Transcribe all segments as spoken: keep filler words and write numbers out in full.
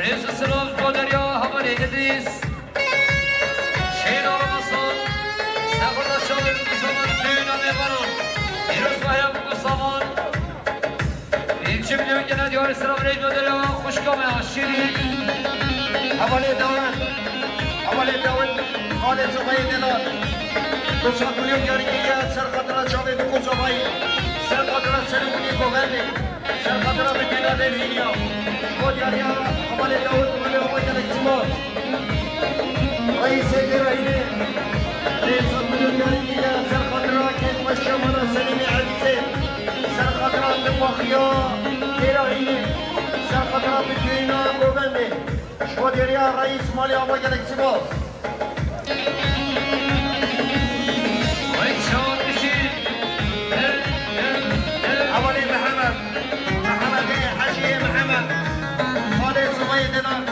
Rêz û silav ji bo derya hevalê Îdrîs. Şêna Ramasan, sefata çavê bi ku zaman tûna mêvanan. Pîroz ve heya bi ku zaman. Pêncî milyon gene diyarê sira rêz bo derya xwişka me ya şîrîn. Hevalê Dawid, hevalê Dawid, xalê Zixayê Delal. Du sed milyon diyarî kiriye ser xatira çavê bi ku zavayî. Ser xatira serê winî govendê. Ser xatira bi têna lê vîniya. Ji bo diyariya hevalê Dawid, malê heval gelek spas. Reîsê Dêrayînê, rêz û milyon diyarî kiriye ser xatira kêfxweşiya mala Selîmê Elîzê. Ser xatira dimaxiya Dêrayînê. Ser xatira bi têna govendê. Ji bo diyariya reîs, malê heval gelek spas. Hevalê Mihemed, Mihemedê Heciyê Mihemed, xalê Zixayê Delal,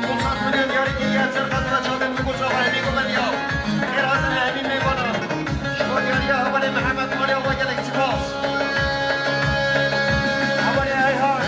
du sed milyon diyarî kiriye ser xatira çavên bi ku zava hemî govendî ya. Xêr hatin hemî mêvanan. Ji bo diyariya hevalê Mihemed, malê heval gelek spas. Hevalê Eyhan.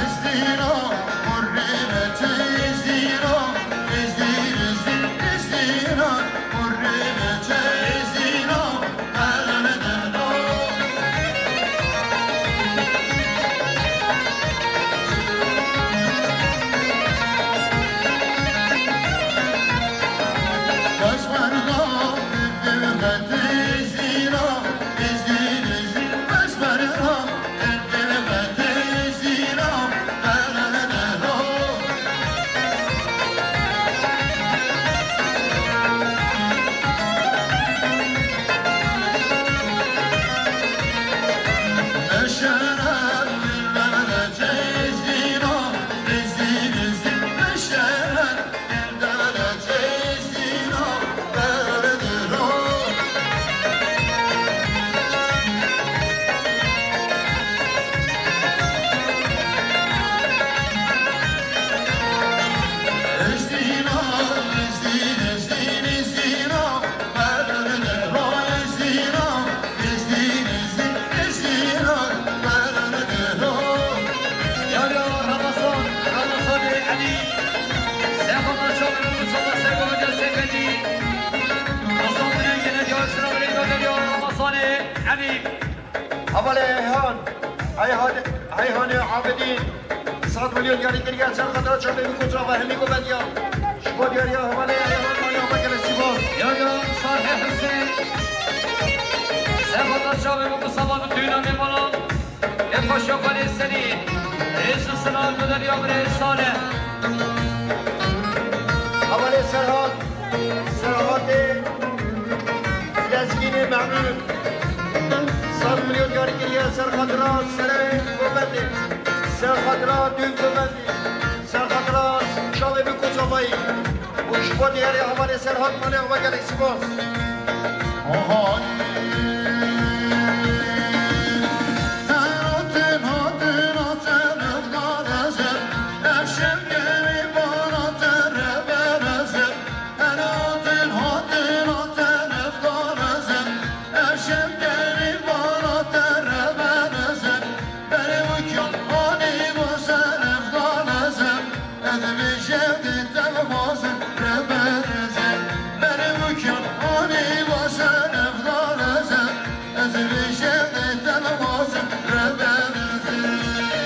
Ya, ya, Ramazan, Ramazanê Elî. Sefata çavê bi ku zaman ser govendî ya Seyfedî. Ramazanê gene diyar sira rêz bo derya Ramazanê Elî. Hevalê Eyhan, Eyhan, Eyhanê Abidîn, sed milyon diyarî kiriye ser xatira çavê bi ku zava hemî govendî ya. Ji bo diyariya hevalê Eyhan, malê heval gelek spas. Ya, ya, Salih Husên. Sefata çavê bi ku zaman bi tûna mêvanan. Ê paşa xalê Selîm. Rêz û silav ji bo derya birê Salih. Hevalê Serhat. Serhatê Lezgînê Mehmûd. Sed milyon diyarî kiriye ser xatira serê govendê. Ser xatira dûn govendê. Ser xatira çavê bi ku zavayî. Û ji bo diyarê hevalê Serhat, malê heval gelek spas.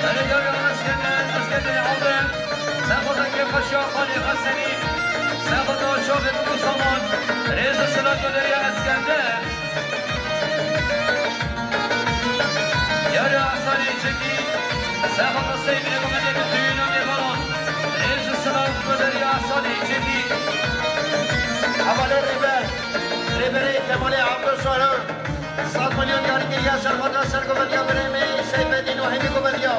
Belê, ya, ya, Eskender, Eskender Abim. Sefata kêfxweşiya xalê Hesenî. Sefata çavê bi ku zaman. Rêz û silav ji bo derya Eskender. Yarê Asanê Çekî, sefata Seyfê Mehemedê bi tûna mêvanan. Rêz û silav ji bo derya Asanê Çekî. Hevalê Rêber, Rêberê Kemalê Abdulsahir. Sed milyon diyarî kiriye ser xatira sergovendiya birê me Seyfedîn û hemî govendiya.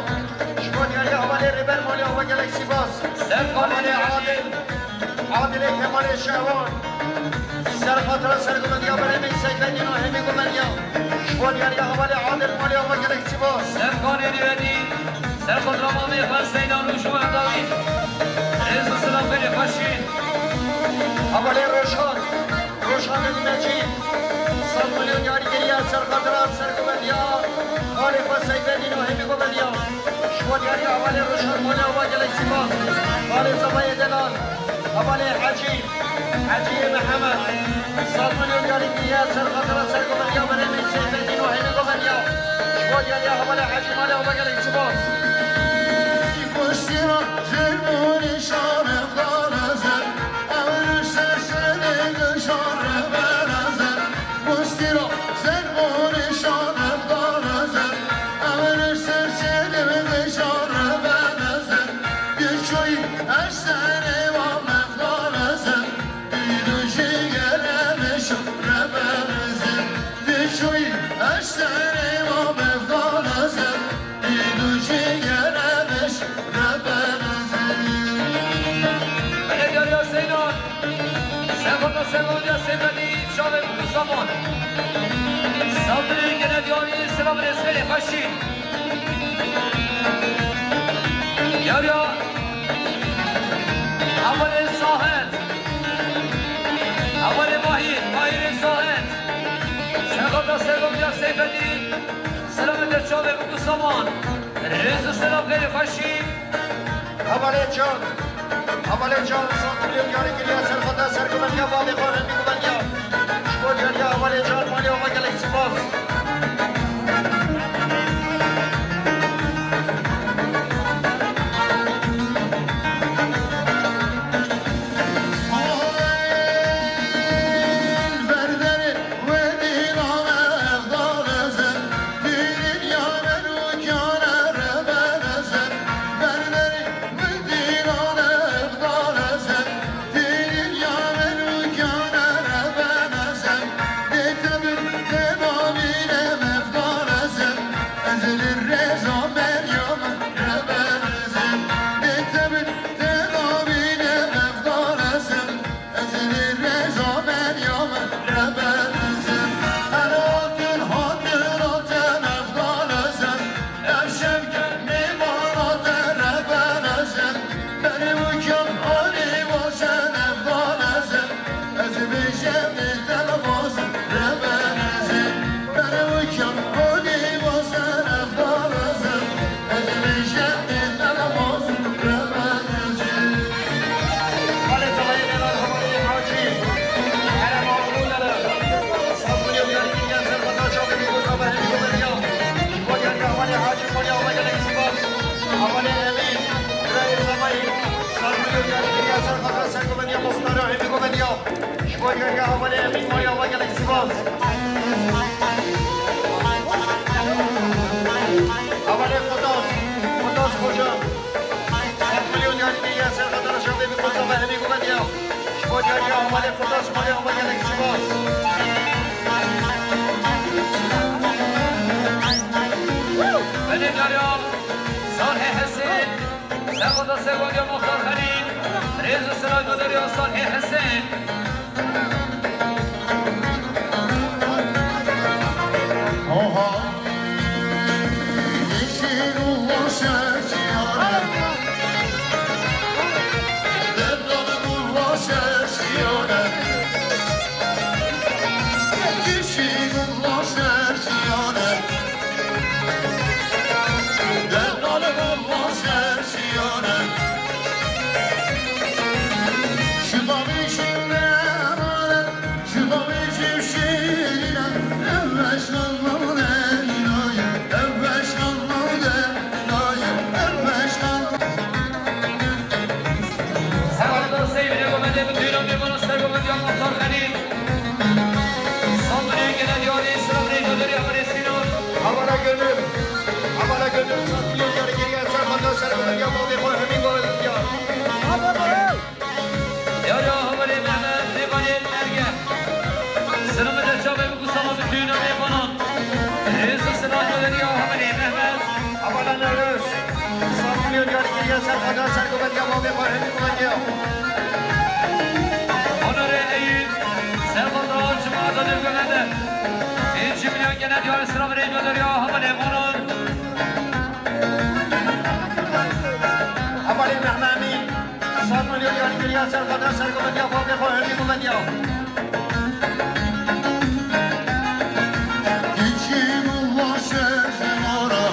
Ji bo diyariya hevalê Rêber, malê heval gelek spas. Ser Hevalê Adil. Adilê Kemalê Şehwan. Ser xatira sergovendiya berhemê Seyfedîn û hemî govendiya. Ji bo diyariya hevalê Adil, malê heval gelek spas. Serkanê Nûredîn. Ser xatira mamê xwe Seyda Rûş û Edawî. Rêz û silav xêrê xweşî. Hevalê Roşan. Roşan Elî Mecîd. Sed milyon diyarî kiriye ser xatira sergovendiya xalê xwe Seyfedîn û hemî govendiya. Ji Bo diyariya hevalê Rojhan Mole û gelek spas. Hevalê Zemayê Delal. Hevalê Hecî. Hecîyê Mihemed. Sed milyon diyarî kiriye ser xatira sergovendiya berê min Seyfeddîn û hemî govendiya. Ji bo diyariya hevalê Hecî Mole û gelek spas. Kuştî ra jêr bûnî şanê xalezin. Ew rişte şêrê dişan re berezin. Kuştî ra jêr bûnî şanê xalezin. Ew rişte şêrê dişan re berezin. Diçoyî eşterê wa mexalezin. Dîdu jî gere meşo re berezin. Diçoyî eşterê wa mexalezin. Dîdu jî gere meşo re berezin. Belediyariya Seydan. Sefata Seydan ya Seyfedî çavê bi Saman. Sabirê gene diyarî selam rêzberê xweşî. Yariya. Hevalê Sahet. Hevalê Mahîr, Mahîrê Sahet. Sefata Seydan ya Seyfedî. Selamê te çavê bi Saman. Rêz û selam xêrê xweşî. Hevalê Can. Hevalê Can, sed milyon diyarî kiriye ser xwe te sergovendiya bavê xwe hemî govendiya. Ji bo diyariya hevalê Can Malê ava gelek spas. Ez li rêza Meryem re berizim. Her hatin hatina te nefdarizim. Ev şevke mêvana te re berizim. Berê û kêm anî wa te nefdarizim. Ez bêjemê te nefazim re berizim. Berê û kêm anî wa te nefdarizim. Ji bo diyariya hevalê Emîn Maya ve gelek spas. Hevalê Xudas, Xudas Xoca. Sed milyon diyarî kiriye ser xatira şevê bi Xuda ve hemî guvendiya. Ji bo diyariya hevalê Xudas Maya ve gelek spas. Belê diyariya Salihê Hesên. Serveta servetiya Muxtar Xelîl, rêz û silav dariya Salihê Hesên. Oha, yeşil ulaşır çiyane, devranım ulaşır çiyane, yeşil ulaşır çiyane, devranım ulaşır Hevalê dostê, binê gometê bi tûyra mêvana ser gometê ya Muxtar Xelîl. Sandinê gele diyarî, silav rêja derê hevalê Sînan. Hevala Gönül. Hevala Gönül, sandinê diyarî kiriye, ser xata ser gometê ya bavê xwe hemî gometê ya. Yariya hevalê Mehmet, mêvanê Erge. Silamê te çavê bi Gusama bi tûyra mêvanan. Rêz û silav derê ya hevalê Mehmet. Hevala Newroz. Sandinê diyarî kiriye, ser xata ser gometê ya bavê xwe hemî gometê ya. Onore Eyüp, serveta cemaata dê govende. Pêncî milyon gene diyar silav rêja derê ya hevalê Monon. Hevalê Mehmemî, sed milyon diyarî kiriye, ser xata ser gometê ya bavê xwe hemî gometê ya. Keçî min vaşe ji mara.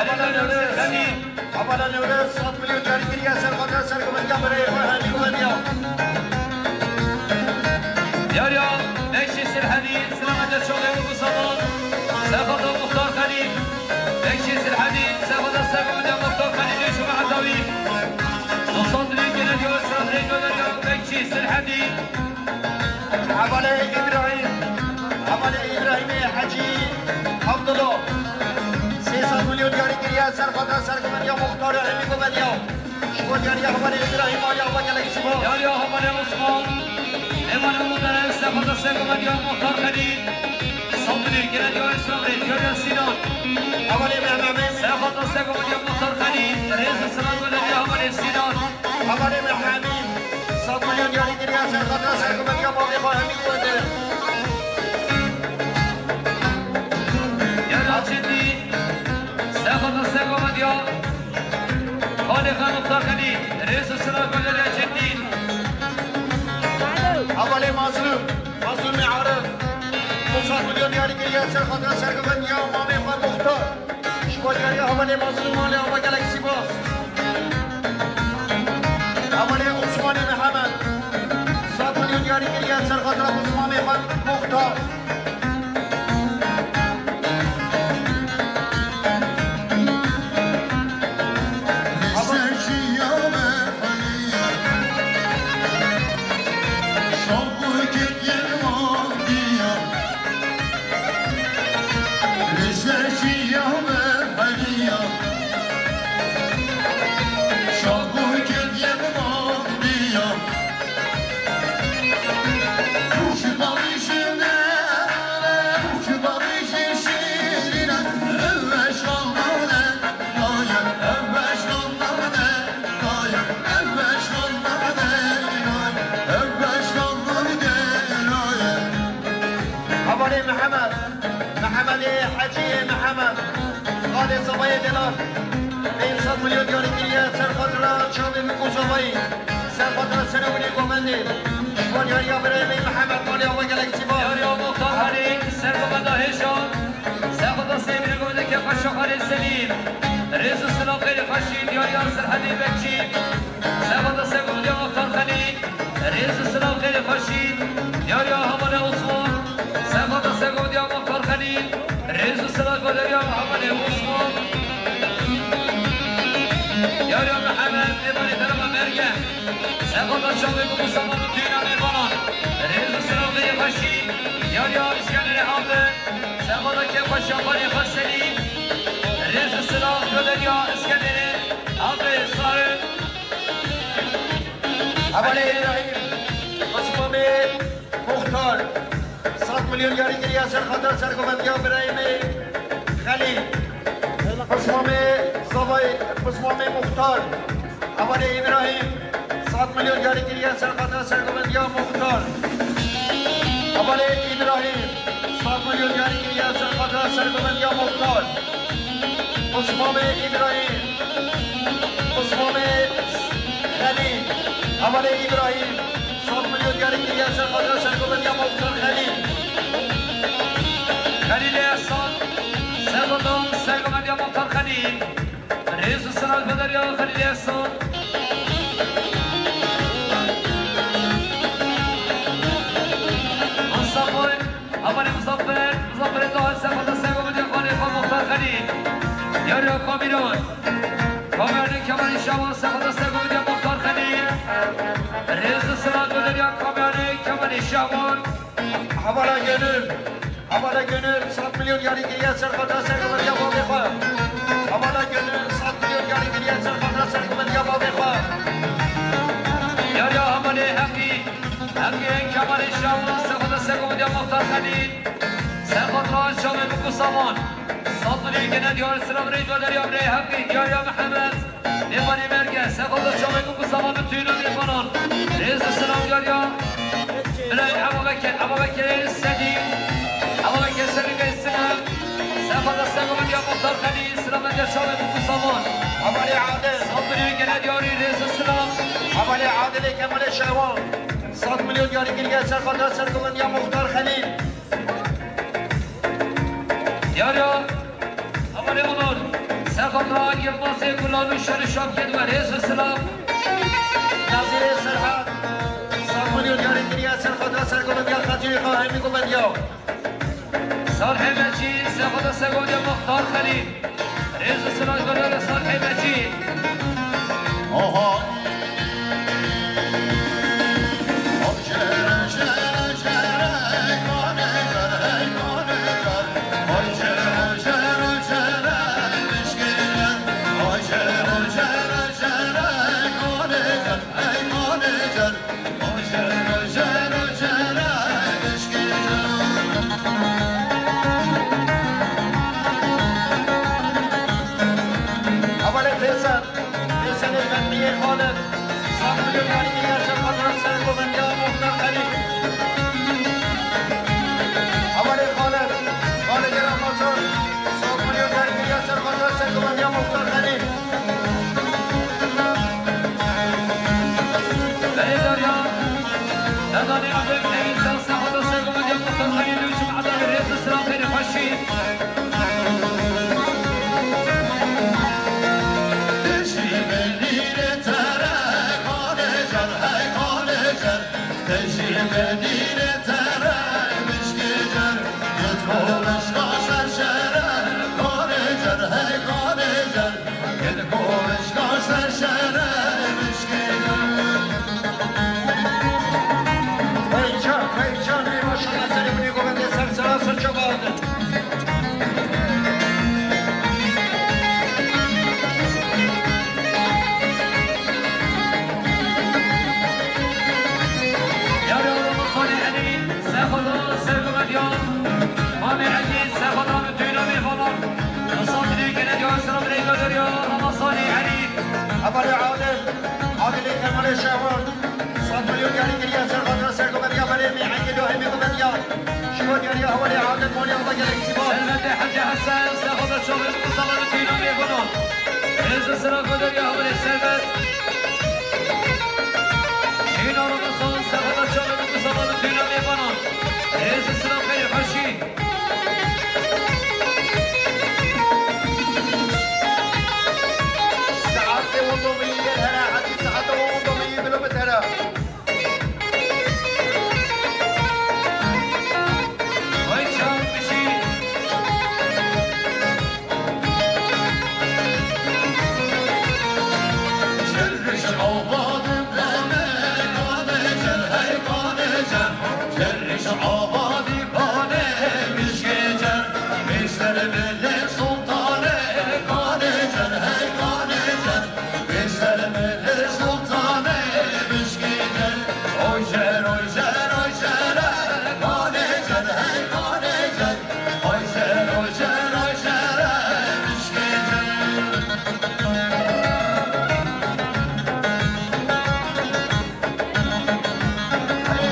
Hevala Newroz, Hevala Newroz, sed milyon diyarî kiriye ser xatir sergovendiya birayê xwe Hemî Govendiya. Yariya, Bekşî Sirhedî, Silamete Çolê û Gusaman, Sefata Muxtar Xelîl, Bekşî Sirhedî, Sefata Sergovendiya Muxtar Xelîl û Cuma Etawî, Muxtar Dilî, Genel Yol Sirhedî, Bekşî Sirhedî. Hevalê Îbrahîm, Hevalê Îbrahîmê Hecî Abdullah. Sê sed milyon diyarî kiriye ser xatir sergovendiya Muxtar Hemî Govendiya. Ji bo diyariya Hevalê Îbrahîm aliya we gelek spas. Diyariya Hevalê Osman. Hevalê Osman, ser xatir sergovendiya Muxtar Xelîl. Sed milyon gene diyariya Îslamê, diyariya Sînan. Hevalê Mehmedê. Ser xatir sergovendiya Muxtar Xelîl. Rêz û silav gunderiya Hevalê Sînan. Hevalê Mehmedê. Sed milyon diyarî kiriye ser xatir sergovendiya bavê xwe Hemî Govendiya. Yariya Çetî, Sefata Sergovendiya, Xalê Xan Muxtar Xelîl, rêz û silav gunderiya Çetî. Hevalê Mazlûm, Mazlûmê Arif, du sed milyon diyarî kiriye ser xatir sergovendiya mamê xwe Muxtar. Ji bo diyariya Hevalê Mazlûm aliya we gelek spas. Hevalê Osmanê Mihemed, sed milyon diyarî kiriye ser xatira Osmanê xwe Muxtar. Hevalê Mihemed, Mihemedê Heciyê Mihemed, Xalê Zavayê Delal, pênc sed milyon diyarî kiriye ser xatira çavê min ku Zavayî, ser xatira serê winê govendê, ji bo diyariya birayê min Mihemed, aliya we gelek spas. Yariya Muxtar Xelîl, ser govenda hêja, ser xatira serê winê govendê Kêfa Şaxarê Selîm, rêz û silav xêrê xweşî, diyariya Sirhedî Bekçî, ser xatira serê winê Muxtar Xelîl, Rêz û silav xêrê xweşî, diyariya Hevalê Osman, ser xatira sergovendiya Muxtar Xelîl, rêz û silav gunderiya Hevalê Osman. Diyariya Mihemed, mêvanê derama Merge, ser xatira çavê ku Mustafa bi tûna mêvanan, rêz û silav xêrê xweşî, diyariya Îskenderê Abi, ser xatira kêfxweşiya xwe rê xwe Selîm, rêz û silav gunderiya Îskenderê Abi Sarı. Hevalê Îbrahîm, Osmanê Muxtar, sed milyon diyarî kiriye ser xatira sergovendiya birayê me Xelîl. Osmanê Zavay, Osmanê Muxtar, Hevalê Îbrahîm, sed milyon diyarî kiriye ser xatira sergovendiya Muxtar. Hevalê Îbrahîm, sed milyon diyarî kiriye ser xatira sergovendiya Muxtar. Osmanê Îbrahîm, Osmanê Xelîl, Hevalê Îbrahîm, sed milyon diyarî kiriye ser xatira sergovendiya Muxtar Xelîl. Xelîlê Esad, ser xatira sergovendiya Muxtar Xelîl. Rêz û silav gunderiya Xelîlê Esad. Musafa Hevalê Muzaffer, Muzafferê Dahir, ser xatira sergovendiya xalê xwe Muxtar Xelîl. Diyariya Kamîran. Kamîranê Kemalê Şawan, ser xatira sergovendiya Muxtar Xelîl. Rêz û silav gunderiya Kamîranê Kemalê Şawan. Hevala Gönül. Hevala Gönül, sed milyon diyarî kiriye ser xatira sergovendiya bavê xwe. Hevala Gönül, sed milyon diyarî kiriye ser xatira sergovendiya bavê xwe. Diyariya Hevalê Heqî. Heqî Kemalê Şawan, ser xatira sergovendiya Muxtar Xelîl. Ser xatira çavê min ku Saman. Sed milyon gene diyar silav rê gunderiya birê Heqî, diyariya Mihemed. Mêvanê Merge, ser xatira çavê min ku Saman bi tûna mêvanan. Rêz û silav diyariya. Birayê Ebabekir, Ebabekirê Sedî. Ebabekir Sedî Geysimen. Ser Destê govindiya Muxtar Xelîl, selamet ya çavê Mustafa. Hevalê Adil. Sed milyon gele diyarî, rêz û silam. Hevalê Adilê Kemalê Şewan. Sed milyon diyarîkirî ye ser xatira sergovindiya Muxtar Xelîl. Diyar ya, hevalê Onur. Ser xatira Yilmazê Gulan û Şerî Şapkê dibe, rêz û silam. Nazîrê Serhat. Sed milyon diyarîkirî ye ser xatira sergovindiya Xetîrê Qahemî govindiya. Salihê Mecîd, ser xatira sergovindiya Muxtar Xelîl. Rêz û silav ji bo Salihê Mecîd. Oho. Hevalê Fêsel, Fêselê Fethiyê Xalid, sed milyon yarî kiriye ser xatira sergovindiya Muxtar Xelîl. Hevalê Xalid, Xalidê Ramazan, sed milyon yarî kiriye ser xatira sergovindiya Muxtar Xelîl. Belê Derya, Dedanê Adem, Eynî Sewsa, Hata Sergovindiya Muxtar Xelîl û cemaeta rêz û silam xêr û xweşî. Tijî binîrê tere, kanê cer, hey kanê cer. Tijî binîrê tere, mişkê cer. Gitko mişka şer şere, kanê cer, hey kanê cer. Gitko mişka şer şere, mişkê cer. Peyca, peyca, neyva şana serê binî govendê ser sera ser çava hatin. Yarê Ramazanê Elî, serxwedar sergovendiyan. Mamê Elî, serxwedar bi tûna mêvanan. Misafirin gele diya selam rêga derya Ramazanê Elî. Hevalê Adil, Adilê Kemalê Şehwar. Sed milyon yarî kiriye ser xatira sergovendiya berê Mîhekê Dohemê govendiya. Ji bo diyariya hevalê Adil Molî Ava gelek spas. Servendê Hecî Hesen, serxwedar çavê Mustafa bi tûna mêvanan. Rêz û silav ji bo diyariya hevalê Servet. Şîna Ramazan, serxwedar çavê Mustafa bi tûna mêvanan. Rêz û silav xêr û xweşî. Saetê wendamiyê gel here, hetî saeta wendamiyê bilo bit here. Vay çav bişî. Şerriş ava dibeme, kanê cer, hey kanê cer. Şerriş ava dibane, mişkê cer. Mêşter milê sultane, kanê cer, hey kanê cer. Mêşter milê sultane, mişkê cer. Oy cer, oy cer, oy cer, kanê cer, hey kanê cer. Oy cer, oy cer, oy cer, mişkê cer.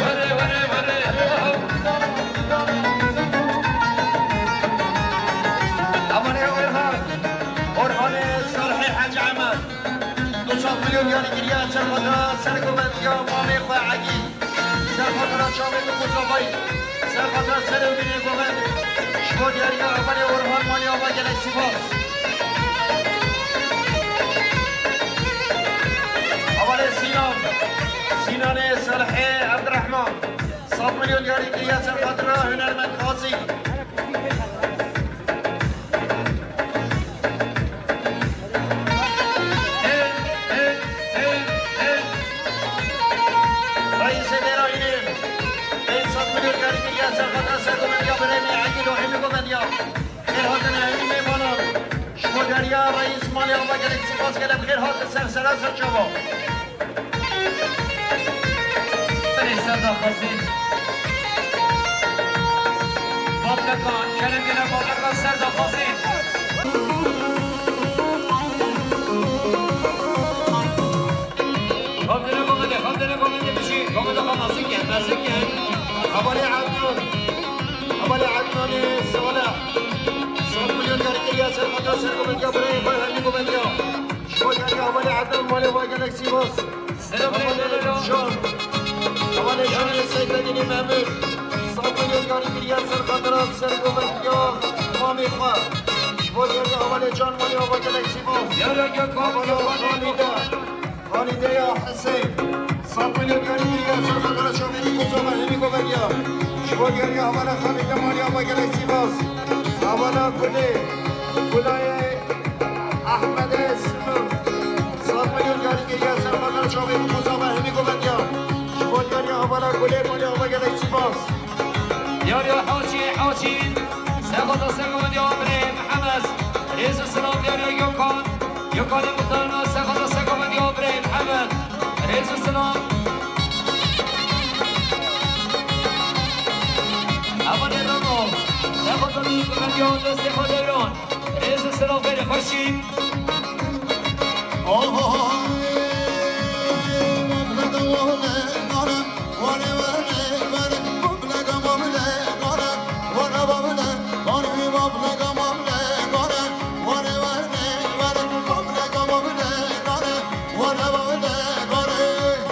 Were, were, were. Amanê Orhan. Orhanê Salihê Hecî Emed. Du sed milyon yarî kiriye ser xatira sergovendiya mamê xwe Egî. Ser xatira çavê Muzafayî. Ser xatira serê wînê govend. Ji bo diyariya hevalê Orhan Malî Ava gelek spas. Hevalê Sînan. Sînanê Salihê Ebdirehman. Sed milyon yarî kiriye ser xatira hunermend Qazî. Reîsê Dêra Înê, pênc sed milyon yarî kiriye ser xatira sergovendiya berê Mîhekê Dohemê govendiya. Xêr hatine hemî mêvanan. Ji bo diyariya reîs Malî Ava gelek spas, gelek xêr hatin ser sera ser çava. Berê ser daxwazî. Babeka, kerem gele babeka ser daxwazî. Xwendine govende, xwendine govende bişî, govende xwe mezin ke, mezin ke. Hevalê Ednan, hevalê Ednanê Sala. Sed milyon Ava gelek Sîvas. Selam Hevalê aleyküm. Can. Hevalê Canê Seyfedînê Mehmûd. Sed milyon yarî kiriye ser xatira sergovendiya mamê xwe. Ji bo diyarî hevalê Can malê ava gelek Sîvas. Yara Gökhan, Hevalê Gökhan, Halîde. Gökhan. Halîde ya Hesên. Sed milyon yarî kiriye ser xatira çavêrî Kozova hemî govendiya. Ji bo diyarî hevala Halîde malê ava gelek Sîvas. Hevala Gulê. Gulayê Ahmedê Simir. Sed milyon yarî kiriye ser xatira çavê Kozova hemî govendiya. Ji bo diyarî hevala Gulê malê ava gelek spas. Diyarî Haçî, Haçî. Sexata sergovendiya birê Mihemed. Rêz û silav diyarî Gökhan. Gökhanê Muxtarina sexata sergovendiya birê Mihemed. Rêz û silav. Hevalê Ramo. Sexata sergovendiya destê xwe Dewran. Rêz û silav xêrê xweşî.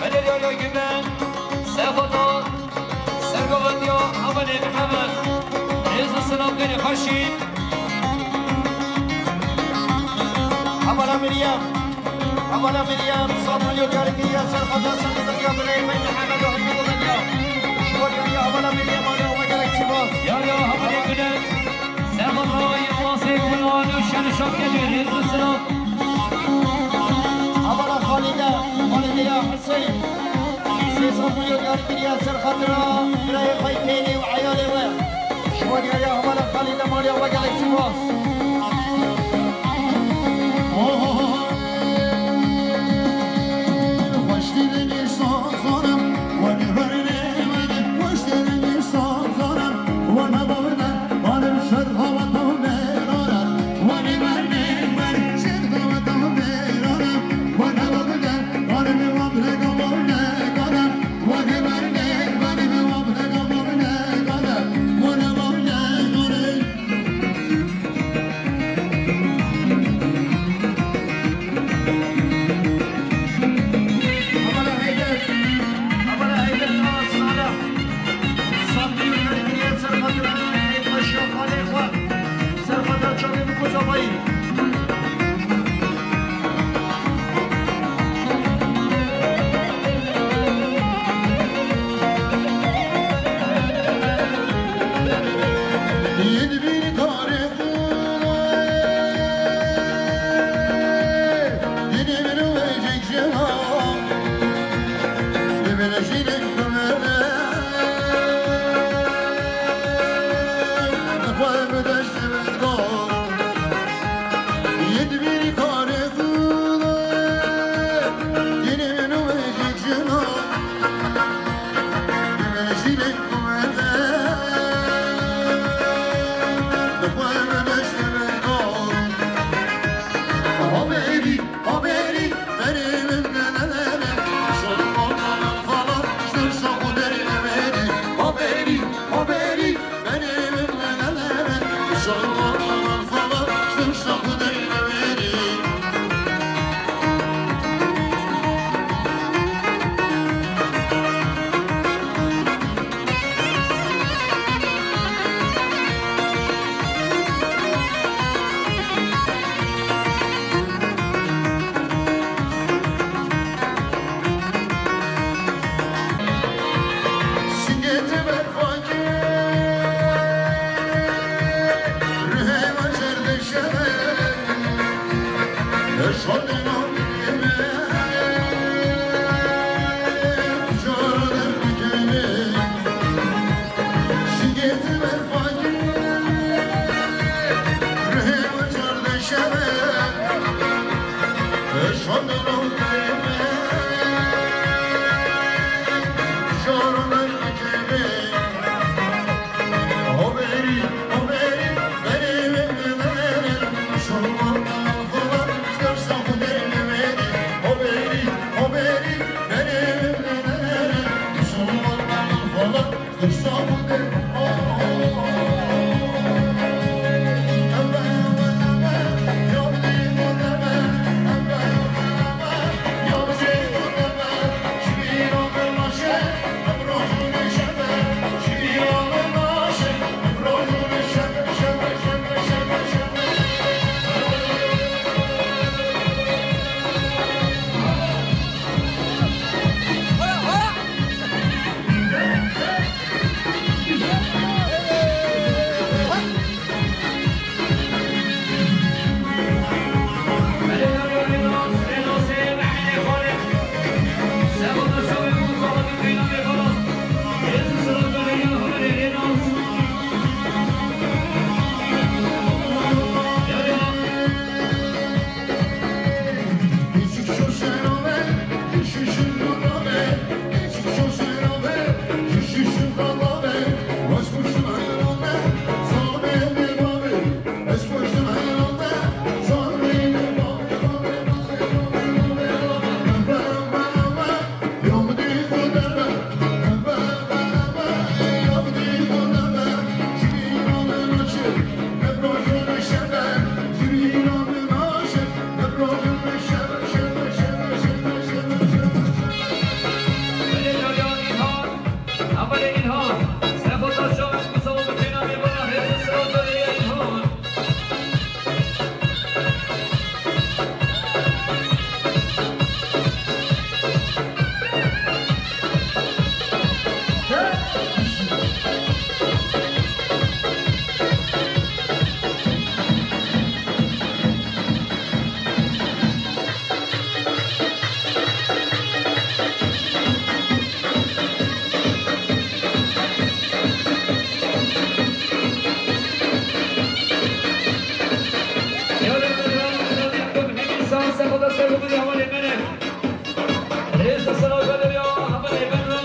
Belediye Güven, Sexota, Sergovendiya Hevalê Mihemed. Rêz û silav xêrê xweşî. Hevala Meryem. Hevala Meryem, sed milyon yarî kiriye ser xata sergovendiya birê Mihemed û hemî govendiya. Ji bo diyarî hevala Meryem malê ava gelek spas. Ya ya hevalê Bülent. Sergovendiya Yılmazê Gulan û şer û şokerê rêz û silav. Hevala Xalîde, Xalîde ya Huseyîn. Sê sed milyon yarî kiriye ser xatira birayê xwe Heyînê û eyalê we. Ji bo diyariya hevala Xalîde malê ava gelek spas. Seko da seko bidi hevalê me ne. Rêz de selav bide ya hevalê me ne.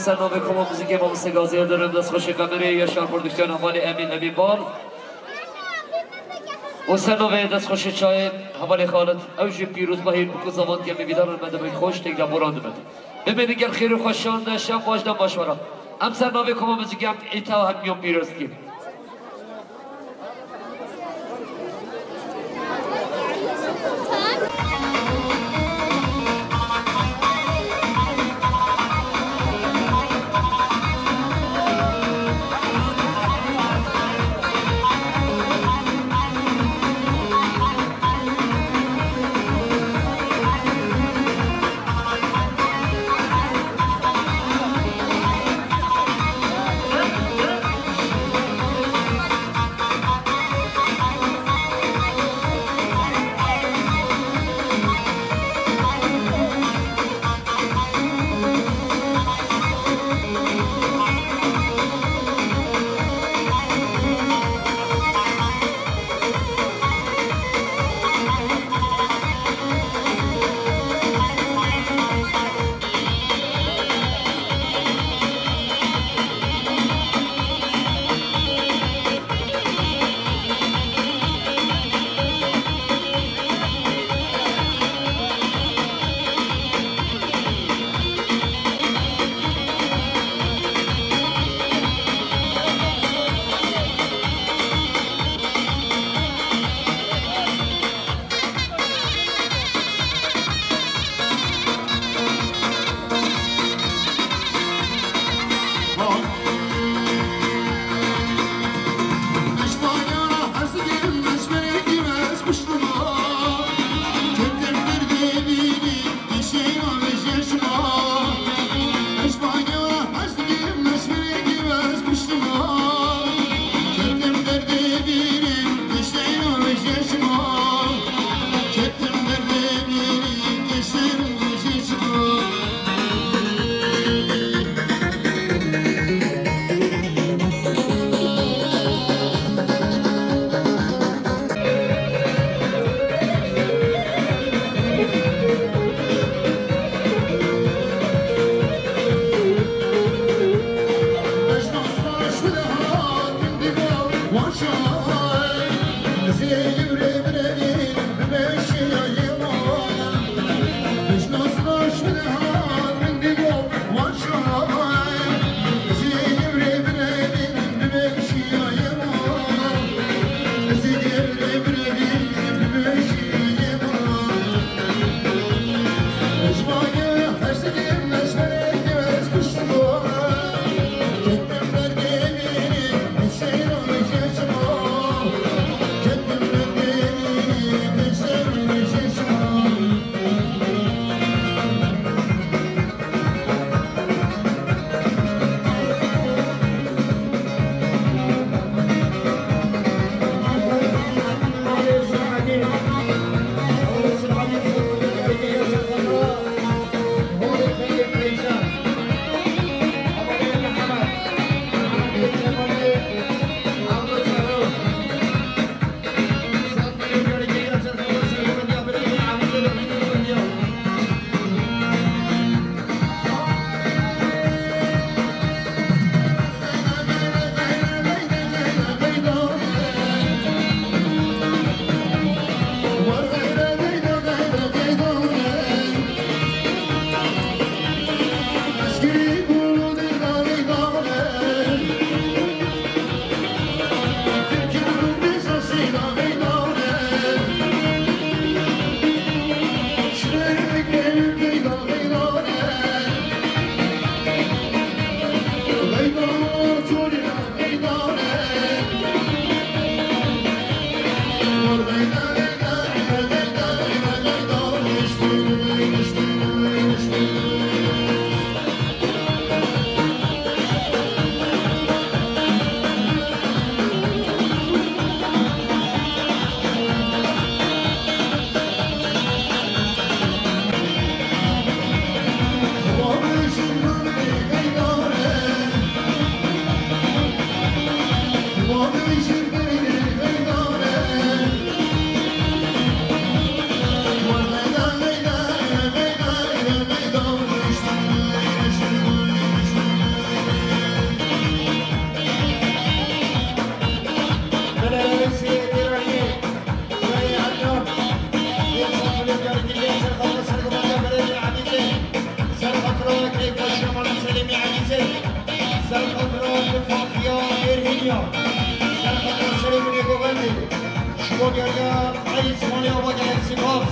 Ser navê koma muzîkê Mamoste Gaziye dirim, destxweşê kamerê Yaşar Prodüksiyon, hevalê Emîn Emîn Bal. Û ser navê destxweşê çayê hevalê Xalid, ew jî pîrozbahî bi ku zavand gemê bîdar in, me demekî xweş têkila boran dibin. Bimînin gel xêr û xweşan de, şev baş, dem baş we re. Em ser navê koma muzîkê em îta hem miyan pîroz dikin. Serê min ê govendê, ji bo geriya ey zimanê ava gelek spas.